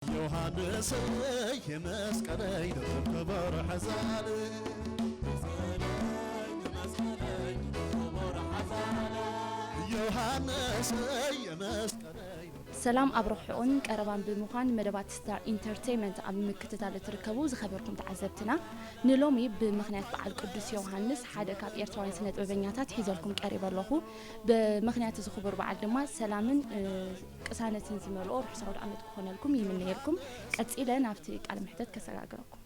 ዮሃንሰይ መስቀለይ ደርብ ክቡር ሓዛል። ዮሃንሰይ መስቀለይ። ሰላም፣ ኣብ ርሑቕን ቀረባን ብምዃን መደባት ስታር ኢንተርቴይመንት ኣብ ምክትታል እትርከቡ ዝኸበርኩም ተዓዘብትና፣ ንሎሚ ብምኽንያት በዓል ቅዱስ ዮሃንስ ሓደ ካብ ኤርትራውያን ስነ ጥበበኛታት ሒዘልኩም ቀሪበ ኣለኹ። ብምኽንያት እዚ ክቡር በዓል ድማ ሰላምን፣ እ፣ ቅሳነትን ዝመልኦ ርሑስ ኣውደ ዓመት ክኾነልኩም ይምነየልኩም። ቀጺለ ናብቲ ቃለ መሕተት ከሰጋግረኩም።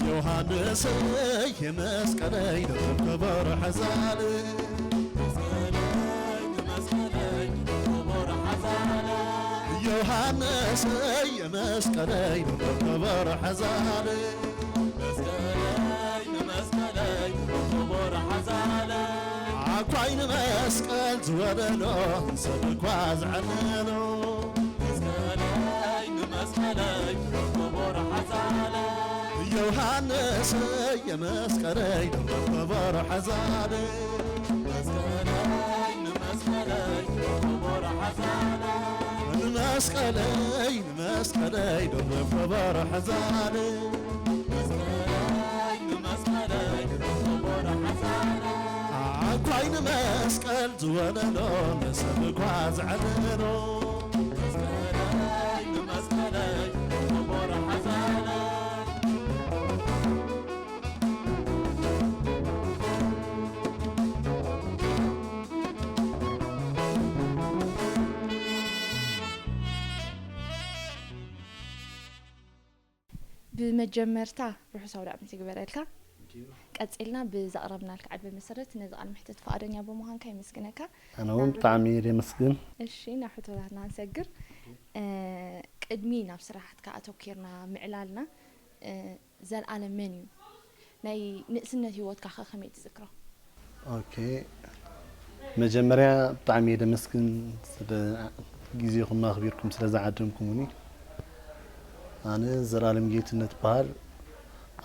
ዮሃንሰይ መስቀለይ ደርብ ክቡር ሓዛል። ዮሃንሰይ መስቀለይ ደርብ ክቡር ሓዛል። ዓኳይ ንመስቀል ዝወለሎ ሰብ እኳ ዝዕለሎ። ዮሃንሰይ መስቀለይ ደርብ ክቡር ሓዛል። ንመስቀለይ ንመስቀለይ ደርብ ክቡር ሓዛል። ዓኳይ ንመስቀል ዝወለሎ ንሰብ እኳ ዘዕልሎ። ብመጀመርታ ርሑስ ኣውደ ዓመት ይግበረልካ። ቀጺልና ብዘቕረብናልካ ዓድበ መሰረት ነዚ ቃለ መሕተት ፍቓደኛ ብምዃንካ የመስግነካ። ኣነ እውን ብጣዕሚ እየ ዘመስግን። እሺ፣ ናብ ሕቶታትና ንሰግር። እ፣ ቅድሚ ናብ ስራሓትካ ኣተኲርና ምዕላልና፣ እ፣ ዘልኣለም መን እዩ? ናይ ንእስነት ህይወትካ ኸ ከመይ ትዝክሮ? ኦኬ፣ መጀመርያ ብጣዕሚ እየ ዘመስግን ስለ ግዜኹም ኣኽቢርኩም ስለ ዝዓደምኩምኒ። ኣነ ዘልኣለም ጌትነት እበሃል።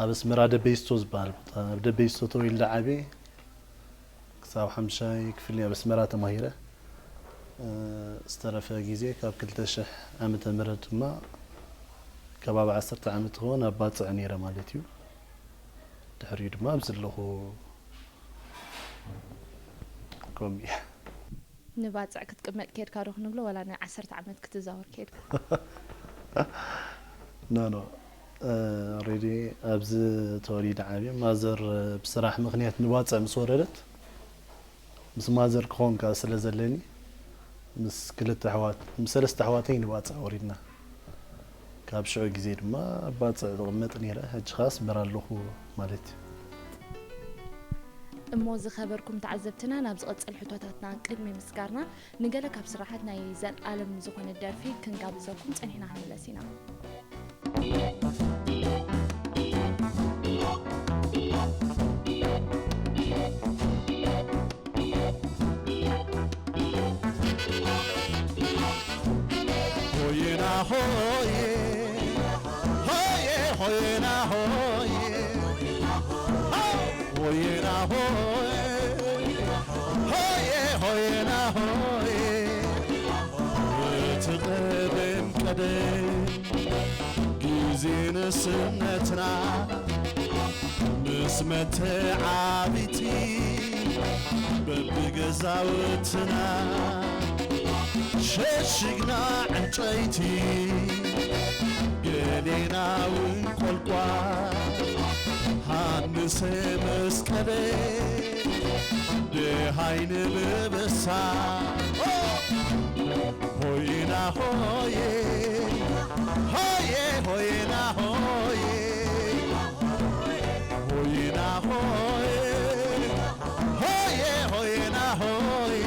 ኣብ ኣስመራ ደበይስቶ ዝበሃል ቦታ፣ ኣብ ደበይስቶ ተወሊደ ዓብየ። ክሳብ ሓምሻይ ክፍሊ ኣብ ኣስመራ ተማሂረ። እ፣ ዝተረፈ ግዜ ካብ ክልተ ሽሕ ዓመተ ምህረት ድማ ከባቢ ዓሰርተ ዓመት ክኸውን ኣብ ባጽዕ ነይረ ማለት እዩ። ድሕሪኡ ድማ ኣብዚ ኣለኹ። ከምኡ እየ። ንባጽዕ ክትቅመጥ ከድካ ዶ ክንብሎ፣ ዋላ ንዓሰርተ ዓመት ክትዛወር ከድካ? ኖ፣ ኖ። እ፣ ኦልሬዲ ኣብዚ ተወሊደ ዓብየ። ማዘር ብስራሕ ምኽንያት ንባጽዕ ምስ ወረደት፣ ምስ ማዘር ክኾን ከኣ ስለ ዘለኒ፣ ምስ ክልተ ኣሕዋት፣ ምስ ሰለስተ ኣሕዋተይ ንባጽዕ ወሪድና። ካብ ሽዑ ግዜ ድማ ኣብ ባጽዕ ዝቕመጥ ነይረ። ሕጂ ኸኣ ኣስመራ ኣለኹ ማለት እዩ። እሞ ዝኸበርኩም ተዓዘብትና፣ ናብ ዝቐጽል ሕቶታትና ቅድሚ ምስጋርና፣ ንገለ ካብ ስራሓት ናይ ዘልኣለም ዝኾነ ደርፊ ክንጋብዘኩም ጸኒሕና ክንምለስ ኢና። ሆየና ሆየ፣ ሆየ ሆየና ሆየ፣ ሆየና ሆየ፣ ሆየ ሆየና ሆየ። እቲ ቀደም ቀደም ግዜ ንእስነትና ምስ መተዓቢቲ በብገዛውትና ሸሽግና ዕንጨይቲ ገሌና እውን ቆልቋል ሃንሰ መስቀለ ደሃይ ንብብሳ ሆይና ሆየ ሆየ ሆይና ሆየ ሆይና ሆየ ሆየ ሆይና ሆየ።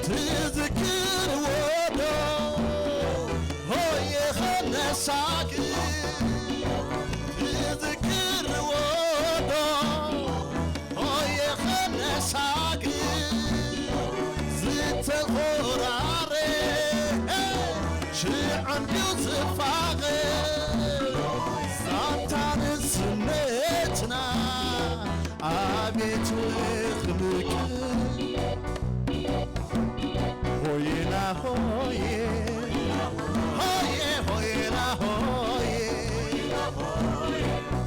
ትዝክርዎ እንዲዩ ዝፋቐ ዛንታ ንስነትና ኣቤት ክምቅር ሆየና ሆየ ሆየ ሆየና ሆየ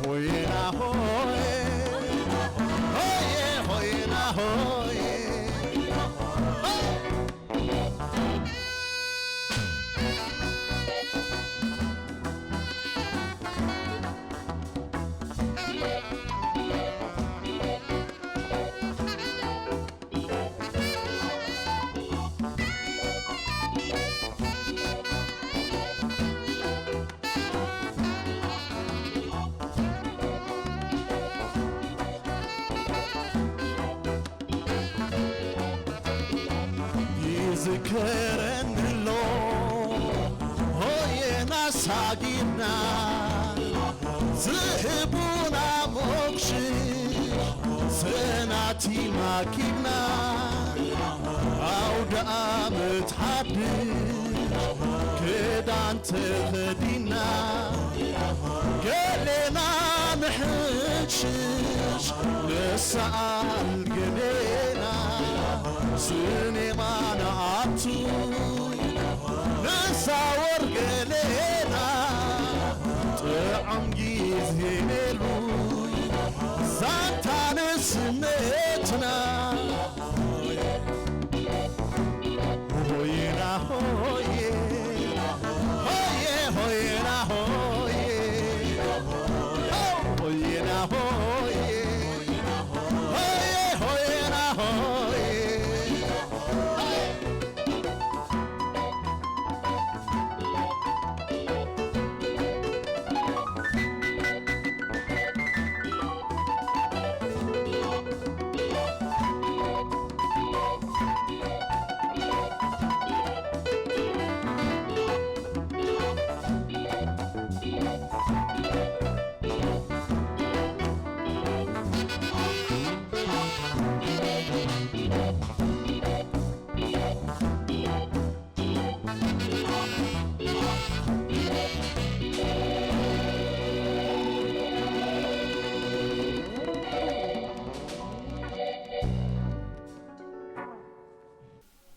ሆየና ሆየ ሆየ ሆየና ሆየ ይዝከረኒ ኣሎ ሆየና ሳጊድና ዝህቡና ሞክሽ ሰናቲም ኣኪብና ኣውደ ኣመት ሓድሽ ክዳን ተኸዲና ገሌና ንሕሽሽ ንሰኣል ገሌና ስኔማ ንኣቱ ንሳወር ገሌና ጥዑም ግዜ ነይሩ ዛንታ ንስነትና ሆየና ሆየ ሆየ ሆየና ሆየ ሆየና ሆየ ሆየ ሆየና ሆየ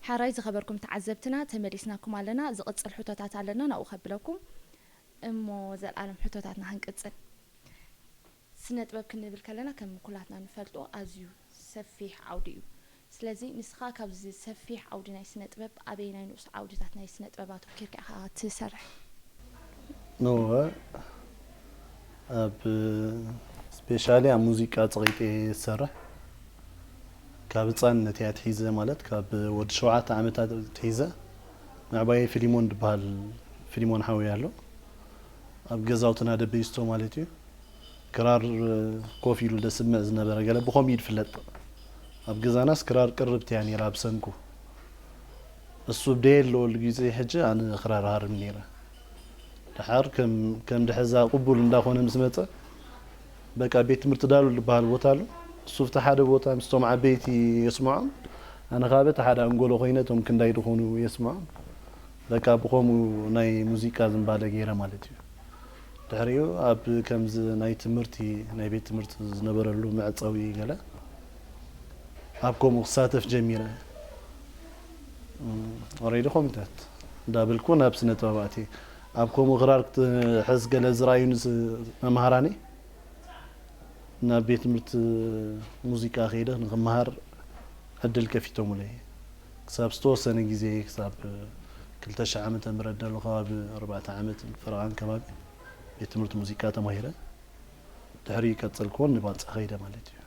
ሓራይ ዝኸበርኩም ተዓዘብትና ተመሊስናኩም ኣለና። ዝቕጽል ሕቶታት ኣለና ናብኡ ከብለኩም እሞ ዘልኣለም ሕቶታትና ክንቅጽል። ስነ ጥበብ ክንብል ከለና ከም ኩላትና ንፈልጦ ኣዝዩ ሰፊሕ ዓውዲ እዩ። ስለዚ ንስኻ ካብዚ ሰፊሕ ዓውዲ ናይ ስነ ጥበብ ኣበየናይ ንኡስ ዓውድታት ናይ ስነ ጥበብ ኣተኪርካ ኢኻ ትሰርሕ? እወ ኣብ ስፔሻሊ ኣብ ሙዚቃ ፀቒጠ እየ ዝሰርሕ። ካብ ህፃንነት እየ ኣትሒዘ ማለት ካብ ወዲ ሸውዓተ ዓመት ኣትሒዘ ምዕባየ ፊሊሞን ዝበሃል ፊሊሞን ሓወይ ኣሎ ኣብ ገዛውትና ደበይስቶ ማለት እዩ ክራር ኮፍ ኢሉ ደስምዕ ዝነበረ ገለ ብኸምኡ እዩ ዝፍለጥ። ኣብ ገዛናስ ክራር ቅርብቲ እያ ነይራ ብሰንኩ እሱ ብደየለወሉ ግዜ ሕጂ ኣነ ክራር ሃርም ነይረ። ደሓር ከም ከም ድሕዛ ቅቡል እንዳኾነ ምስ መጸ በቃ ቤት ትምህርቲ ዳሉ ዝበሃል ቦታ ኣሎ። እሱ ኣብቲ ሓደ ቦታ ምስቶም ዓበይቲ የስምዖም፣ ኣነ ከዓ በቲ ሓደ ኣንጎሎ ኮይነ እቶም ክንዳይ ዝኾኑ የስምዖም። በቃ ብኸምኡ ናይ ሙዚቃ ዝንባለ ገይረ ማለት እዩ። ድሕሪኡ ኣብ ከምዚ ናይ ትምህርቲ ናይ ቤት ትምህርቲ ዝነበረሉ መዕጸዊ ገለ ኣብ ከምኡ ክሳተፍ ጀሚረ። ኦሬዲ ኮሚታት እንዳበልኩ ናብ ስነ ጥበብ ኣትየ። ኣብ ከምኡ ክራር ክትሕዝ ገለ ዝረኣዩኒ መምሃራኒ ናብ ቤት ትምህርቲ ሙዚቃ ከይደ ንክመሃር ዕድል ከፊቶምለይ። ክሳብ ዝተወሰነ ግዜ ክሳብ ክልተ ሽሕ ዓመተ ምህረት ደሎ ከባቢ ኣርባዕተ ዓመት ፈረቓን ከባቢ ቤት ትምህርቲ ሙዚቃ ተማሂረ። ድሕሪኡ ይቀጸልኩዎን ንባጽዕ ከይደ ማለት እዩ።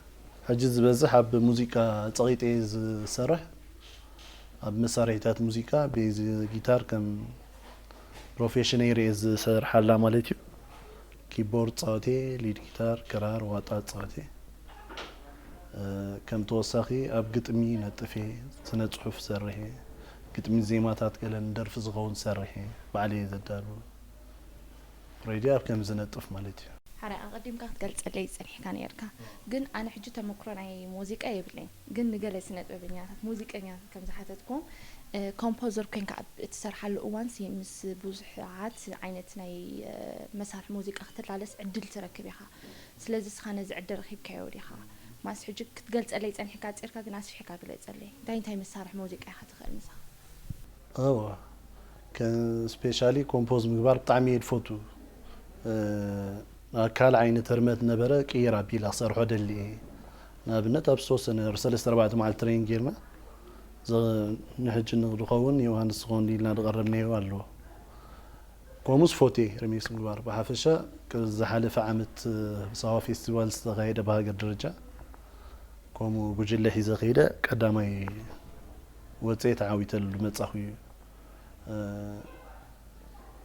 ሕጂ ዝበዝሕ ኣብ ሙዚቃ ጸቒጠ እየ ዝሰርሕ። ኣብ መሳርሒታት ሙዚቃ ቤዝ ጊታር ከም ፕሮፌሽነይ ርእየ ዝሰርሓላ ማለት እዩ። ኪቦርድ ጻወቴ፣ ሊድ ጊታር፣ ክራር፣ ዋጣ ጻወቴ። ከም ተወሳኺ ኣብ ግጥሚ ነጥፌ፣ ስነ ጽሑፍ ሰርሔ፣ ግጥሚ ዜማታት ገለ ንደርፊ ዝኸውን ሰርሔ፣ ባዕለየ ዘዳሉ። ሬድዮ ኣብ ከም ዝነጥፍ ማለት እዩ። ሓራይ ኣቐዲምካ ክትገልጸለይ ጸኒሕካ ነይርካ፣ ግን ኣነ ሕጂ ተመክሮ ናይ ሙዚቃ የብለይን፣ ግን ንገለ ስነ ጥበበኛታት ሙዚቀኛታት ከም ዝሓተትክዎም ኮምፖዘር ኮይንካ ኣብ እትሰርሓሉ እዋንሲ ምስ ብዙሓት ዓይነት ናይ መሳርሒ ሙዚቃ ክትላለስ ዕድል ትረክብ ኢኻ። ስለዚ እስኻ ነዚ ዕድል ረኺብካዮ ዲኻ? ማስ ሕጂ ክትገልጸለይ ጸኒሕካ ኣጺርካ ግን ኣስፊሕካ ግለጸለይ። እንታይ እንታይ መሳርሒ ሙዚቃ ኢኻ ትኽእል ምሳኻ? እወ፣ ስፔሻሊ ኮምፖዝ ምግባር ብጣዕሚ እየ ዝፈቱ። ካልእ ዓይነት ህርመት ነበረ ቅይር ኣቢላ ክሰርሖ ደሊ እየ። ንኣብነት ኣብ ዝተወሰነ ሰለስተ ኣርባዕተ መዓልቲ ትሬን ጌርና ንሕጂ ንዝኸውን ዮሃንስ ዝኾን ኢልና ዝቐረብናዮ ኣሎ። ከምኡስ ፎቴ ሪሚክስ ምግባር ብሓፈሻ ዝሓለፈ ዓመት ሳዋ ፌስቲቫል ዝተኻየደ ብሃገር ደረጃ ከምኡ ጉጅለ ሒዘ ከይደ ቀዳማይ ወፀ ተዓዊተሉ መፃኹ እዩ።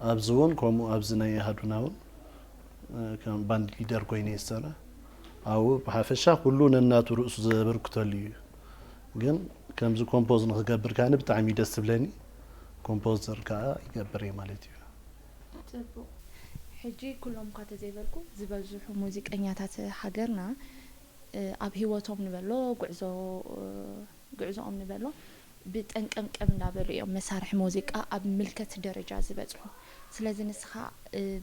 ኣብዚ እውን ከምኡ ኣብዚ ናይ ኣሃዱና እውን ከም ባንድ ሊደር ኮይነ ይሰራ ኣብኡ ብሓፈሻ ኩሉ ነናቱ ርእሱ ዘበርክተሉ እዩ። ግን ከምዚ ኮምፖዝ ንክገብር ከዓኒ ብጣዕሚ ደስ ዝብለኒ ኮምፖዘር ከዓ ይገብር እየ ማለት እዩ። ጽቡቕ። ሕጂ ኩሎም እኳ ተዘይበልኩ ዝበዝሑ ሙዚቀኛታት ሃገርና ኣብ ህይወቶም ንበሎ ጉዕዞ ጉዕዞኦም ንበሎ ብጠንቀምቀም እንዳበሉ እዮም መሳርሒ ሙዚቃ ኣብ ምልከት ደረጃ ዝበጽሑ። ስለዚ ንስኻ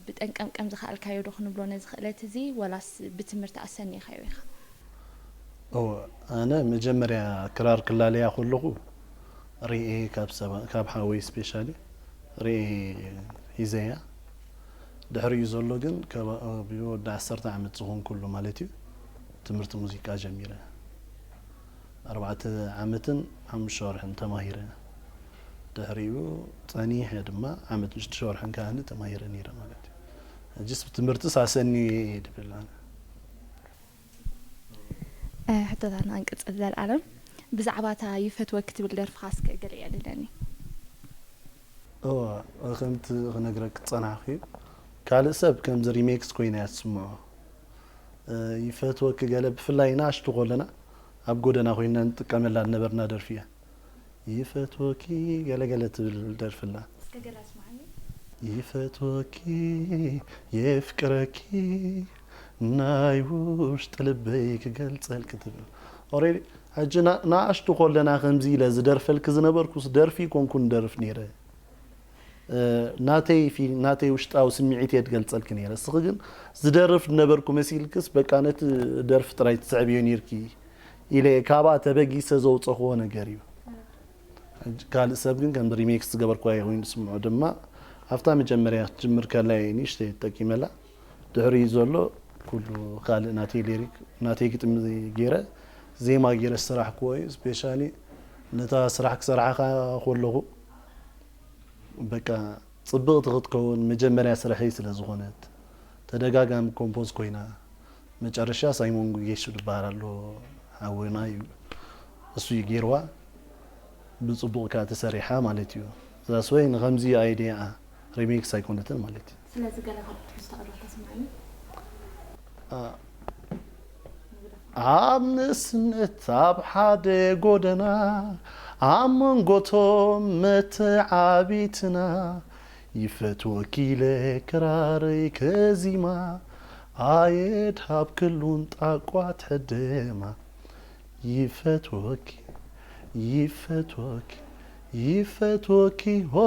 ብጠንቀምቀም ዝኸኣልካዮ ዶ ክንብሎ ነዚ ክእለት እዚ ወላስ ብትምህርቲ ኣሰኒኻዮ ኢኻ? እወ፣ ኣነ መጀመርያ ክራር ክላለያ ከለኹ ርኤ ካብ ሓወይ ስፔሻሊ ርኤ ሒዘያ። ድሕሪኡ ዘሎ ግን ከባቢ ወዲ ዓሰርተ ዓመት ዝኾንኩሉ ማለት እዩ ትምህርቲ ሙዚቃ ጀሚረ። ኣርባዕተ ዓመትን ሓሙሽተ ወርሕን ተማሂረ። ድሕሪኡ ጸኒሐ ድማ ዓመትን ሽዱሽተ ወርሕን ከኣ ተማሂረ ነይረ ማለት እዩ። ሕጂስ ብትምህርትስ ኣሰንዩ እየ ድብል ኣነ። ሕቶታትና እንቅጽል። ዘልኣለም፣ ብዛዕባ እታ ይፈትወኪ ትብል ደርፍኻ እስከ ገለ የዕልለኒ። እወ፣ ከምቲ ክነግረኪ ዝጸናሕኩ እዩ። ካልእ ሰብ ከምዚ ሪሜክስ ኮይና እያ ትስምዖ። ይፈትወኪ ገለ ብፍላይ ንኣሽቱ ከለና ኣብ ጎደና ኮይንና ንጥቀመላ ዝነበርና ደርፊ እያ። ይፈትወኪ ገለ ገለ ትብል ደርፊ ኣላ። እስከ ገለ ኣስምዓኒ። ይፈትወኪ የፍቅረኪ ናይ ውሽጢ ልበይ ክገልጸልኪ ትብል። ኦሬዲ ሕጂ ንኣሽቱ ከለና ከምዚ ኢለ ዝደርፈልኪ ዝነበርኩስ ደርፊ ኣይኮንኩን ደርፍ ነይረ። ናተይ ፊ ናተይ ውሽጣዊ ስምዒት እየ ዝገልጸልኪ ነይረ። እስኺ ግን ዝደርፍ ዝነበርኩ መሲልክስ በቃ ነቲ ደርፊ ጥራይ ትስዕብዮ ነይርኪ ኢለ እየ ካብኣ ተበጊሰ ዘውጸኽዎ ነገር እዩ። ካልእ ሰብ ግን ከም ሪሜክስ ዝገበርክዋ እዩ ኮይኑ ዝስምዖ። ድማ ኣብታ መጀመርያ ክትጅምር ከላ እየ ንእሽተይ ተጠቂመላ። ድሕሪኡ ዘሎ ኩሉ ካልእ ናተይ ሊሪክ ናተይ ግጥሚ ገይረ ዜማ ገይረ ዝሰራሕክዎ እዩ። ስፔሻሊ ነታ ስራሕ ክሰርሓ ከለኹ በቃ ጽብቕቲ ክትከውን መጀመርያ ስርሐይ ስለ ዝኾነት ተደጋጋሚ ኮምፖዝ ኮይና። መጨረሻ ሳይሞን ጉጌሹ ዝበሃል ኣሎ ሓውና እዩ እሱ እዩ ገይርዋ። ብጽቡቕ ከኣ ተሰሪሓ ማለት እዩ። ዛስወይ ንኸምዚ ኣይዲያ ሪሜክስ ኣይኮነትን ማለት እዩ። ስለዚ ገለ ካብ ትሕዝቶ ኣድዋ ተስማዕኒ። ኣብ ንእስነት ኣብ ሓደ ጎደና ኣብ መንጎቶም መተዓቢትና ይፈትወኪ ኢለ ክራረይ ከዚማ ኣየድ ሃብ ክሉን ጣቋት ሕደማ ይፈትወኪ ይፈትወኪ ይፈትወኪ ሆ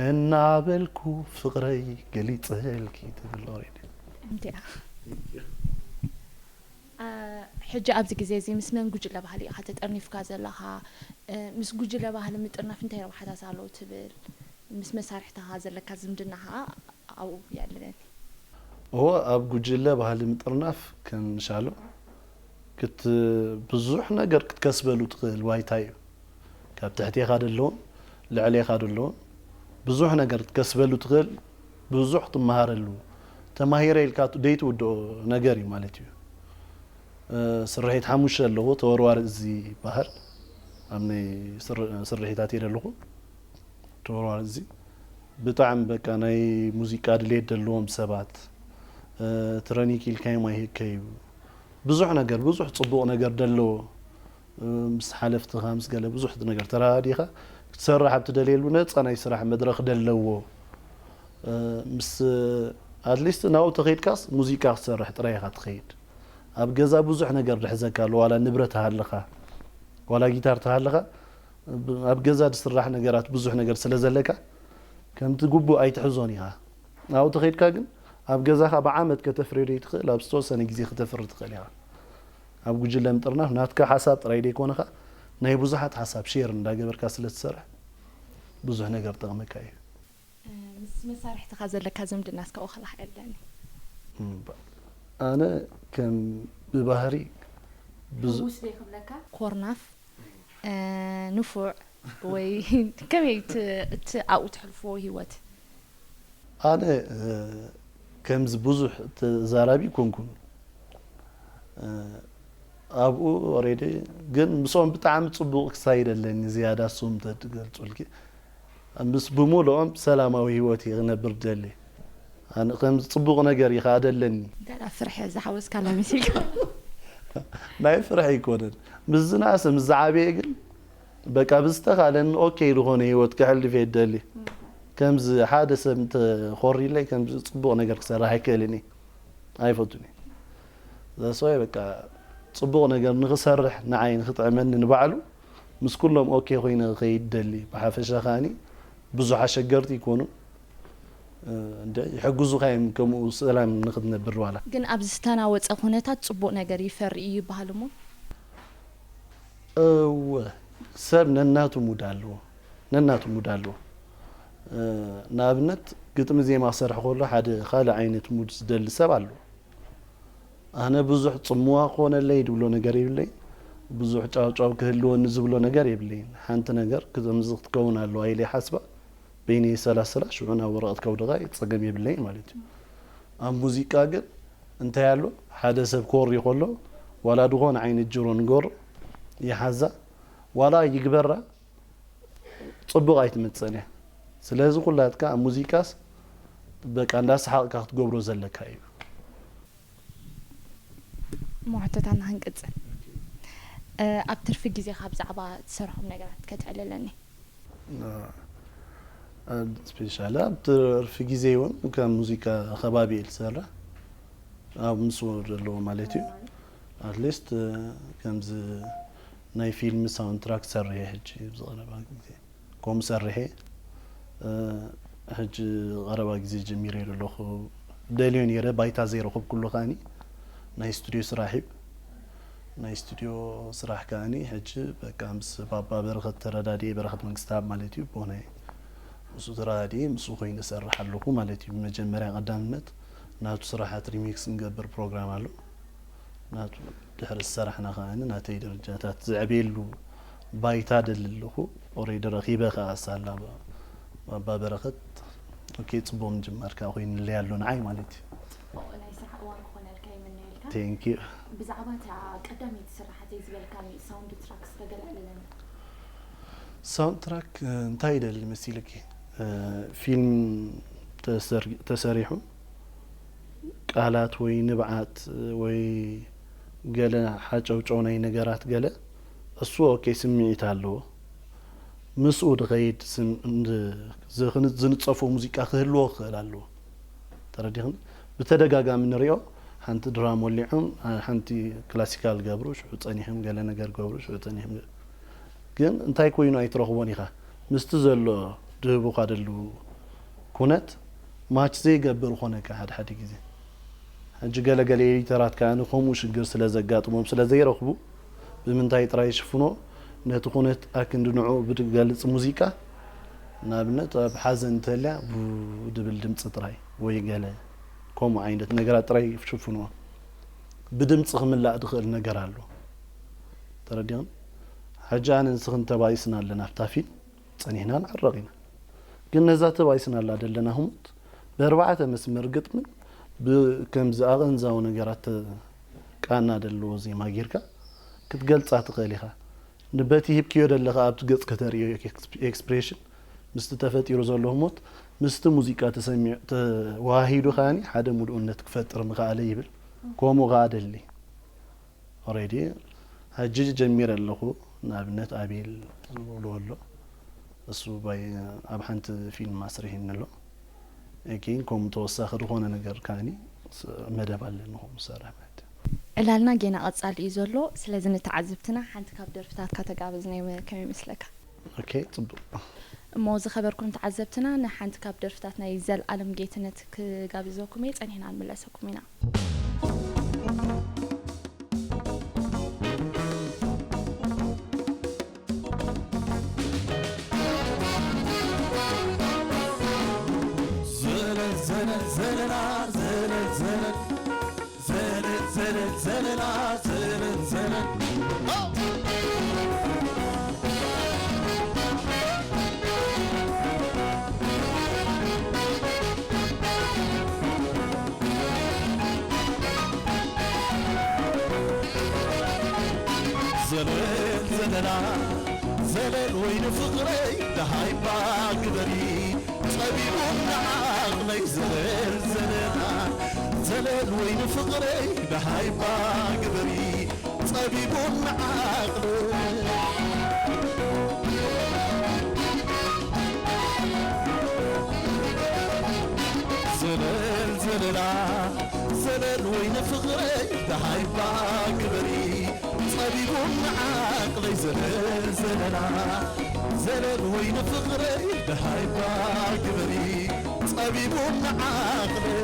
እናበልኩ ፍቕረይ ገሊጸልኪ ትብል ኦሬዲ። እንዲያ። ሕጂ ኣብዚ ግዜ እዚ ምስ መን ጉጅለ ባህሊ ኢኻ ተጠርኒፍካ ዘለኻ? ምስ ጉጅለ ባህሊ ምጥርናፍ እንታይ ረብሓታት ኣለዎ ትብል? ምስ መሳርሕትኻ ዘለካ ዝምድና ኸዓ ኣብኡ የዕልለኒ። እወ ኣብ ጉጅለ ባህሊ ምጥርናፍ ከም ሻሎ ክት ብዙሕ ነገር ክትከስበሉ ትኽእል ዋይታ እዩ። ካብ ትሕቴኻ ደለውን ልዕሌኻ ደለውን ብዙሕ ነገር ክትከስበሉ ትኽእል፣ ብዙሕ ትመሃረሉ። ተማሂረ ኢልካ ደይትውድኦ ነገር እዩ ማለት እዩ። ስርሒት ሓሙሽተ ኣለዎ፣ ተወርዋሪ እዚ ይበሃል። ኣብ ናይ ስርሒታት እየ ደለኹ። ተወርዋሪ እዚ ብጣዕሚ በቃ ናይ ሙዚቃ ድሌት ደለዎም ሰባት ትረኒክ ኢልካዮም ኣይህከዩ። ብዙሕ ነገር ብዙሕ ጽቡቕ ነገር ደለዎ። ምስ ሓለፍትኻ ምስ ገለ ብዙሕ ነገር ተረዳዲኻ ክትሰርሕ ኣብ ትደልየሉ ነጻ ናይ ስራሕ መድረኽ ደለዎ። ምስ ኣትሊስት ናብኡ ተኸይድካስ ሙዚቃ ክትሰርሕ ጥራይ ኢኻ ትኸይድ። ኣብ ገዛ ብዙሕ ነገር ድሕዘካ ኣሎ ዋላ ንብረት ሃለኻ ዋላ ጊታር ተሃለኻ ኣብ ገዛ ዝስራሕ ነገራት ብዙሕ ነገር ስለ ዘለካ ከምቲ ግቡእ ኣይትሕዞን ኢኻ። ኣብኡ ተኸይድካ ግን ኣብ ገዛኻ ብዓመት ከተፍርዮ ዘይትኽእል ኣብ ዝተወሰነ ግዜ ክተፍሪ ትኽእል ኢኻ። ኣብ ጉጅለ ምጥርናፍ ናትካ ሓሳብ ጥራይ ዘይኮነኻ ናይ ብዙሓት ሓሳብ ሼር እንዳገበርካ ስለ ትሰርሕ ብዙሕ ነገር ጠቕመካ እዩ። ምስ መሳርሕትኻ ዘለካ ዝምድና እስከ ወኸላ ኣለኒ። ኣነ ከም ብባህሪ ብዙ ውስ ዶ ይኽብለካ? ኮርናፍ፣ ንፉዕ ወይ ከመይ እቲ ኣብኡ ትሕልፍዎ ህይወት? ኣነ ከምዚ ብዙሕ ተዛራቢ ኮንኩን ኣብኡ ኦሬዲ ግን ምስኦም ብጣዕሚ ፅቡቕ ክሳይድ ኣለኒ ዝያዳ እሱም ተትገልፁልኪ ምስ ብምልኦም ሰላማዊ ህይወት እየ ክነብር ደሊ ኣነ ከምዚ ፅቡቕ ነገር እዩ ከዓ ደለኒ ገላ ፍርሒ ዝሓወስካላ መሲልካ ናይ ፍርሒ ኣይኮነን ምስ ዝናእሰ ምስ ዝዓበየ ግን በቃ ብዝተኻለኒ ኦኬ ዝኾነ ህይወት ክሕልፍ እየ ደሊ ከምዚ ሓደ ሰብ እንተኾሪለይ ከምዚ ፅቡቕ ነገር ክሰርሕ ኣይክእልን እየ ኣይፈቱን እየ ዘስዋይ በቃ ፅቡቕ ነገር ንኽሰርሕ ንዓይ ንኽጥዕመኒ ንባዕሉ ምስ ኩሎም ኦኬ ኮይነ ክኸይድ ደሊ ብሓፈሻ ከዓኒ ብዙሕ ኣሸገርቲ ይኮኑ ይሕግዙኻ እዮም ከምኡ ሰላም ንኽትነብር ዋላ ግን ኣብዚ ዝተናወፀ ኩነታት ፅቡቕ ነገር ይፈሪ እዩ ይበሃል እሞ እወ ሰብ ነናቱ ሙድ ኣለዎ ነናቱ ሙድ ኣለዎ ንኣብነት ግጥሚ ዜማ ክሰርሕ ከሎ ሓደ ካልእ ዓይነት ሙድ ዝደሊ ሰብ ኣለዎ ኣነ ብዙሕ ጽምዋ ክኾነለይ ድብሎ ነገር የብለይን፣ ብዙሕ ጫውጫው ክህልወኒ ዝብሎ ነገር የብለይን። ሓንቲ ነገር ከምዚ ክትከውን ኣለዋ ኢለ ይሓስባ፣ በይነይ የሰላስላ፣ ሽዑ ናብ ወረቐት ከውድቓ ጸገም የብለይን ማለት እዩ። ኣብ ሙዚቃ ግን እንታይ ኣሎ፣ ሓደ ሰብ ክወሪ ከሎ ዋላ ዝኾነ ዓይነት ጅሮ ንገሮ ይሓዛ፣ ዋላ ይግበራ ጽቡቕ ኣይትመጽእን እያ። ስለዚ ኩላትካ ኣብ ሙዚቃስ በቃ እንዳሰሓቕካ ክትገብሮ ዘለካ እዩ። እሞ ሕቶታትና ክንቅጽል እ፣ ኣብ ትርፊ ግዜኻ ብዛዕባ ትሰርሖም ነገራት ከተዕልለኒ። ስፔሻሊ ኣብ ትርፊ ግዜ እውን ከም ሙዚቃ ከባቢ እየ ዝሰርሕ ኣብ ምስ ዘለዎ ማለት እዩ ኣትሊስት ከምዚ ናይ ፊልም ሳውንድ ትራክ ሰርሐ ሕጂ ብዝቐረባ ግዜ ከምኡ ሰርሐ ሕጂ ቀረባ ግዜ ጀሚረ ዘለኹ ደልዮ ነይረ ባይታ ዘይረኸብኩሉ ከዓኒ ናይ ስቱድዮ ስራሕ እዩ ናይ ስቱድዮ ስራሕ ከዓኒ ሕጂ በቃ ምስ ባባ በረኸት ተረዳድኤ በረኸት መንግስትኣብ ማለት እዩ ብሆነ ምስኡ ተረዳድኤ ምስኡ ኮይነ እሰርሕ ኣለኹ ማለት እዩ ብመጀመርያ ቀዳምነት ናቱ ስራሓት ሪሚክስ ንገብር ፕሮግራም ኣሎ ናቱ ድሕሪ ዝሰራሕና ከዓኒ ናተይ ደረጃታት ዘዕብየሉ ባይታ ደሊ ኣለኹ ኦሬዲ ረኺበ ከኣ ሳላ ባባ በረኸት ኦኬ ጽቡቕ ምጅማር ከኣ ኮይኑለይ ኣሎ ንዓይ ማለት እዩ ጽቡቕ ናይ ስራሕ እዋን ክኾነልካ ይምነየልካ ቴንክ ዩ ብዛዕባ እታ ቀዳመይቲ ስራሓተይ ዝበልካኒ ሳውንድ ትራክስ ተገለ ኣለኒ ሳውንድ ትራክ እንታይ ይደሊ መሲልኪ ፊልም ተሰሪሑ ቃላት ወይ ንብዓት ወይ ገለ ሓጨውጨው ናይ ነገራት ገለ እሱ ኦኬ ስምዒት ኣለዎ ምስኡ ድኸይድ ዝንፀፎ ሙዚቃ ክህልዎ ክኽእል ኣለዎ ተረዲኽኒ ብተደጋጋሚ ንሪኦ ሓንቲ ድራም ወሊዖም ሓንቲ ክላሲካል ገብሩ ሽዑ ፀኒሖም ገለ ነገር ገብሩ ሽዑ ፀኒሖም ግን እንታይ ኮይኑ ኣይትረኽቦን ኢኻ ምስቲ ዘሎ ድህቡኻ ደሉ ኩነት ማች ዘይገብር ኾነካ ሓደ ሓደ ግዜ ሕጂ ገለ ገለ ኤዲተራት ከኣ ከምኡ ሽግር ስለ ዘጋጥሞም ስለ ዘይረኽቡ ብምንታይ ጥራይ ይሽፍኖ ነቲ ኩነት ኣክንዲ ንዕኡ ብድገልጽ ሙዚቃ ንኣብነት ኣብ ሓዘን እንተልያ ቡ ድብል ድምጺ ጥራይ ወይ ገለ ከምኡ ዓይነት ነገራት ጥራይ ይሽፍንዎ ብድምጺ ክምላእ ድኽእል ነገር ኣሎ ተረዲኹም ሕጂ ኣነ ንስኽን ተባኢስና ኣለና ኣብታ ፊልም ጸኒሕና ንዕረቕ ኢና ግን ነዛ ተባኢስናላ ዘለና ህሞት ብኣርባዕተ መስመር ግጥምን ብከምዚ ኣቐንዛዊ ነገራት ቃና ደለዎ ዜማ ጌርካ ክትገልጻ ትኽእል ኢኻ ንበቲ ሂብክዮ ደለኻ ኣብቲ ገጽ ከተርእዮ ኤክስፕሬሽን ምስቲ ተፈጢሩ ዘሎ ህሞት ምስቲ ሙዚቃ ተሰሚዑ ተዋሂዱ ከኣኒ ሓደ ሙሉእነት ክፈጥር ምኽኣለ ይብል ከምኡ ከኣ ደሊ ኦሬዲ ሕጂ ጀሚረ ኣለኹ ንኣብነት ኣቤል ዝብሎ ኣሎ እሱ ባይ ኣብ ሓንቲ ፊልም ኣስሪሕኒ ኣሎ ግን ከምኡ ተወሳኺ ዝኾነ ነገር ከኣኒ መደብ ኣለኒ ከምኡ ዝሰርሕ ማለት እዩ ዕላልና ጌና ቀጻሊ እዩ ዘሎ ስለዚ ንተዓዘብትና ሓንቲ ካብ ደርፍታትካ ተጋበዝና ከመይ ይመስለካ ኦኬ፣ ጽቡቕ። እሞ ዝኸበርኩም ተዓዘብትና፣ ንሓንቲ ካብ ደርፍታት ናይ ዘልኣለም ጌትነት ክጋብዘኩም እየ፣ ጸኒሕና ንምለሰኩም ኢና። ዘለል ዘለል ዘለላ ዘለል ዘለል ዘለል ዘለል ዘለላ ዘለል ዘለል። ዘለል ዘለላ ዘለል ወይኒ ፍቕረይ ደሃይባ ግበሪ ጸቢቡኒ ዓቕለይ ዘለል ዘለላ ዘለል ወይኒ ፍቕረይ ደሃይባ ግበሪ ጸቢቡኒ ዓቕለይ። ዘለል ዘለላ ዘለል ወይኒ ፍቕረይ ደሃይባ ግበሪ ጸቢቡኒ ዓቕለይ ዘለል ዘለላ ዘለል ወይኒ ፍቕረይ ደሃይባ ግበሪ ጸቢቡኒ ዓቕለይ።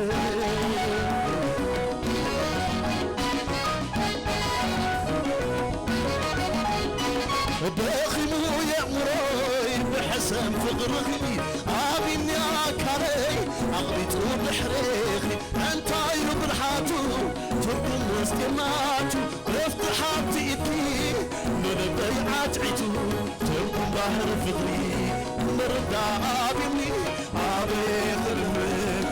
ደኺሙ የእምሮይ ብሕሰም ፍቕርኺ ኣቢኒ ኣካለይ ኣቕቢጡ ድሕሬኺ እንታዩ ብልሓቱ ትርጉም ምስጢርናቱ መፍትሓ ብቲ ኢድኪ ንልበይ ዓትዒቱ ትርጉም ባህሪ ፍቕሪ ምርዳእ ኣቢኒ ኣበየ ክልምን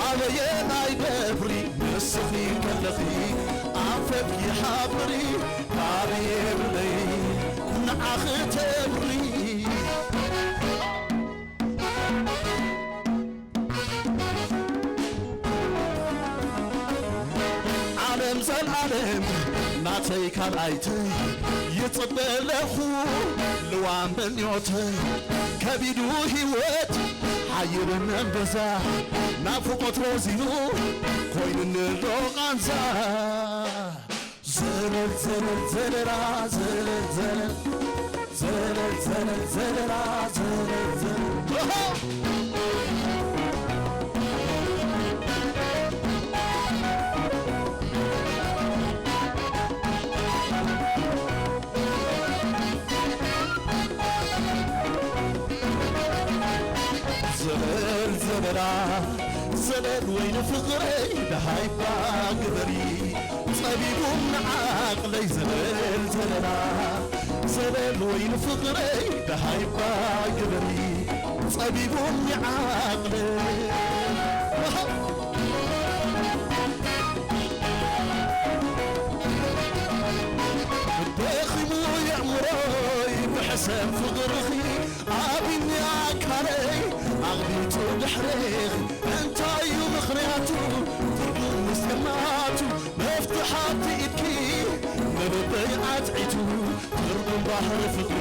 ኣበየ ናይ ደብሪ ንስኺ ከለኺ ኣንፈትኪ ሓብሪ ኣበየ ብለይ ንዓኺ ተብሪ። ዓለም ዘልዓለም ናተይ ካልኣይተይ ይጽበ ኣለኹ ልዋም ምንዮተይ ከቢዱ ህይወት ሓይልን እምበዛ ናፍቖት ረዚኑ ኮይኑኒ ኣሎ ቃንዛ። ዘለል ዘለል ዘለላ ዘለል ዘለል ዘለል ዘለል ዘለላ ዘለል ዘለል። ኦሆ! ዘለል ዘለላ ዘለል ወይኒ ፍቕረይ ደሃይባ ግበሪ ጸቢቡኒ ዓቕለይ ዘለል ዘለላ ዘለል ወይኒ ፍቕረይ ደሃይባ ግበሪ ጸቢቡኒ ዓቕለይ። ደኺሙ የእምሮይ ብሕሰም ፍቕርኺ ኣቢኒ ኣካለይ ኣቕቢጡ ድሕሬኺ እንታዩ ምኽንያቱ ትርጉም ምስጢርናቱ መፍትሓ ብቲ ኢድኪ ንልበይ ዓትዒቱ ትርጉም ባህሪ ፍቕሪ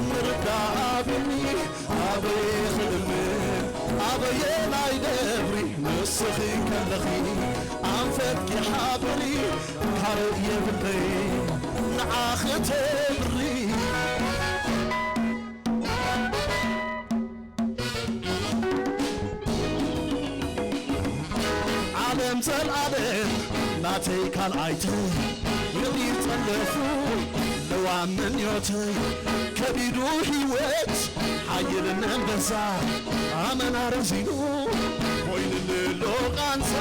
ምርዳእ ኣቢኒ ኣበየ ክልምን ኣበየ ናይ ደብሪ ንስኺ ከለኺ ኣንፈትኪ ሓብሪ ካልእ የብለይ ንዓኺ ተብሪ። ዓለም ዘልዓለም ናተይ ካልኣይተይ ክብሪ ጸለኹ ለዋም ምንዮተይ ከቢዱ ህይወት ሓይልን እምበዛ ኣመና ረዚኑ ኮይኑኒ ኣሎ ቃንዛ።